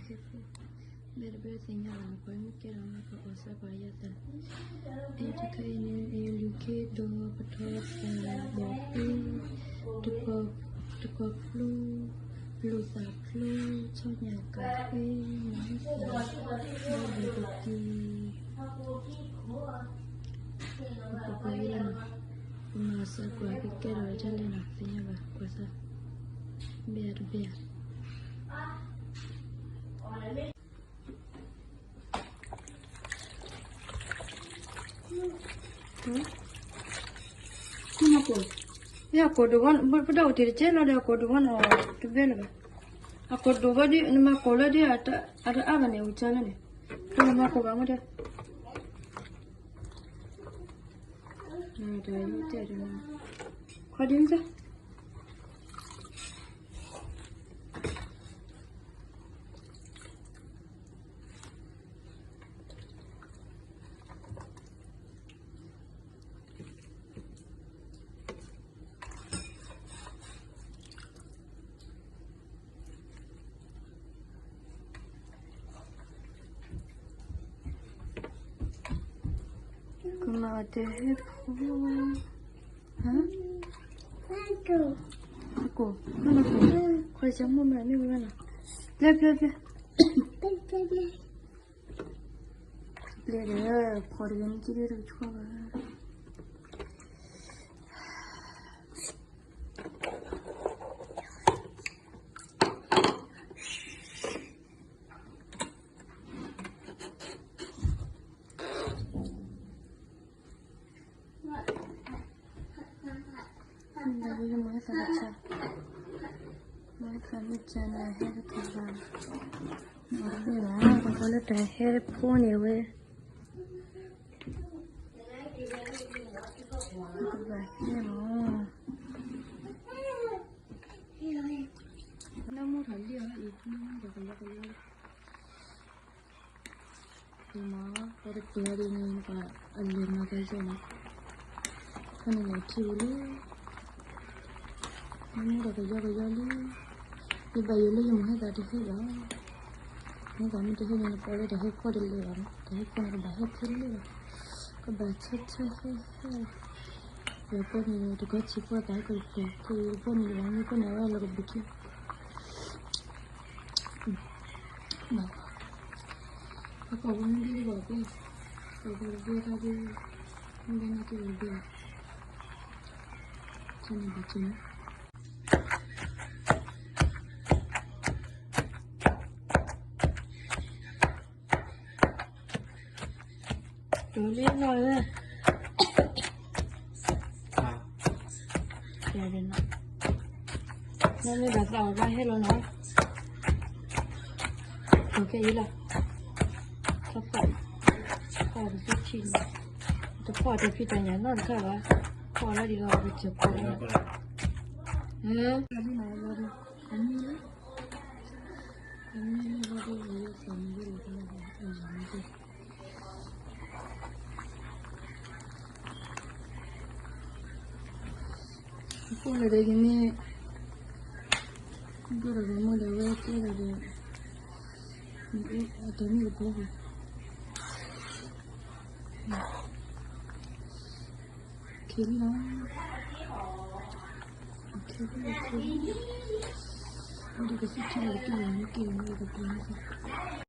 ကဲဖိ, ဘဲတဘဲသ့ၣ်ညါလီၤ ပှၤမ့ၢ်ကဲထီၣ်မ့ၢ်ပှၤအီၣ်စၢ်ပှၤယၤသး, အံၤတခါအံၤန့ၣ် အံၤလွံၢ်ခ့ဒီးပထီသးဘီၣ်ဃ့, တကီၢ်ဖျိ, လိၣ်သးဖျိ, ဆီညၣ်ကးဃ့, မၤဟဲသး, ဘီၣ်ဘီၣ်တက့ၢ်. ပပှၤအံၤလီၤ, ပမၤစၢ်ကွၢ်ကကဲထီၣ်တၢ်လဲၣ်နီၤ သ့ၣ်ညါဘၣ်ကွၢ်စၢ်, ဘဲတဘဲ မကိး, အကိးဒိၣ်ဝဲ ပဒိၣ်အိၣ်တ့ၢ်တကဲလီၤဒီး အကိးဒိၣ်ဝဲနီၤ တဘဲလၢၤဘၣ်. အကိးဒိၣ်ဝဲဒီး နမၤကိးလၢဒီး အတအါဘၣ်န့ၣ် ဝံၤကၢလၢန့ၣ်, ဒီးနမၤကိးဘၣ်မ့ၢ်ဒီး တၢ်တဲဒီး ခီဒ်မ့ၢ် ကမၤအီၤတဟဲဖိ, ဟါ, အကိး, ခွဲးစၢ်မိၢ်မး မ့ၢ်ဝဲဘၣ်နီၤ, ပျဲၢ်ပျဲၢ်ပျဲၢ်, ပျဲၢ်ဒီး ဖီတဂၤမ့ၢ်က့ၤဒီးတကဆှီဘၣ်. မၤသးမ့ၢ်ကၢန့ၣ် ဟဲတကဘၣ်, မၤတဘၣ်ဘၣ် ပှၤလၢတၢ်ဟဲဖိန့ၣ်ဝဲ, ကဘၣ်ဟဲလီၤ. နမူထီၣ်လံအီၤလၢအံၤ နမူထီၣ်ကယီကယီလံ. မ့ၢ်ပှၤတပှဲၤအီၤဒ်န့ၣ် ပှၤအလဲၤမၤသးယဲၢ်န့ၣ်, ခီန့ၣ်လဲၤထံၣ်ဝဲလံ, နမူထီၣ်ကယီကယီလံ. ယဘၣ်ယိၣ်လၢယမိၢ်ဟဲသးတဟဲဘၣ်, ဟဲသးမ့ၢ်တဟဲန့ၣ် နပီၣ်လၢတၢ်ဟဲဖီတလဲၤဘၣ်, တၢ်ဟဲဖီန့ၣ်ကဘၣ်ဟဲဖဲလဲၣ်ဘၣ်, ကဘၣ်ဆၢဆၢဟဲဟဲ ယပီန့ၣ် တကီၢ်ဆံးပှၢ်သးကတဖျၢၣ် ခဲအံၤတပီန့ၣ် ယမ့ၢ်ပီန့ၣ် အဝဲလီၤကဘုးခံ, ဘၣ်, အကိာ်ပူၤမ့ၢ်ဒ်တဘၣ်ပှဲၤ, ကိာ်ပူၤတဘၣ်တၢ်ဒ်, မ့ၢ်ဒ်န့ၣ်က့ၤတဘၣ်, ကန့ၣ်ဘၣ်က့ၤန့ၣ် တုၤလံနီၤဧၢ, နမ့ၢ်ဘၣ်သးအီၤဘၣ်ဟဲလီၤနီၤ, ကဲအံၤလီၤ, ထီၣ်ဖီၣ်, ဖီၣ်တဆံခံန့ၣ်, တဖီၣ်တဖံးတၢ်ညၣ်နီတခါဘၣ်, ဖီၣ်လီၤဒ်လီၤကစၢၢ်ဖီၣ်လီၤ, လီၤဒ်နၤလီၤဒ်, အမံၤလံ, အမံၤလံလီၤဒ် ယသးမံၤလံလီၤဒ်, အယၤမံၤလံ အဃိန့ၣ်ဒီးယမ့ၢ် ဒိၣ်ဒီးဂီၤမူဒီး အဝဲကဲဒီးဒီး အတၢ်မ့ၢ်တဘိဘၣ်, ခံလံလီၤ, ခံလံ, ခံလံ, အဝဲဒၣ်ကသံၣ်ထံၣ်လီၤကတံၢ်လီၤ မ့ၢ်က့ၤမ့ၢ်ကတံၢ်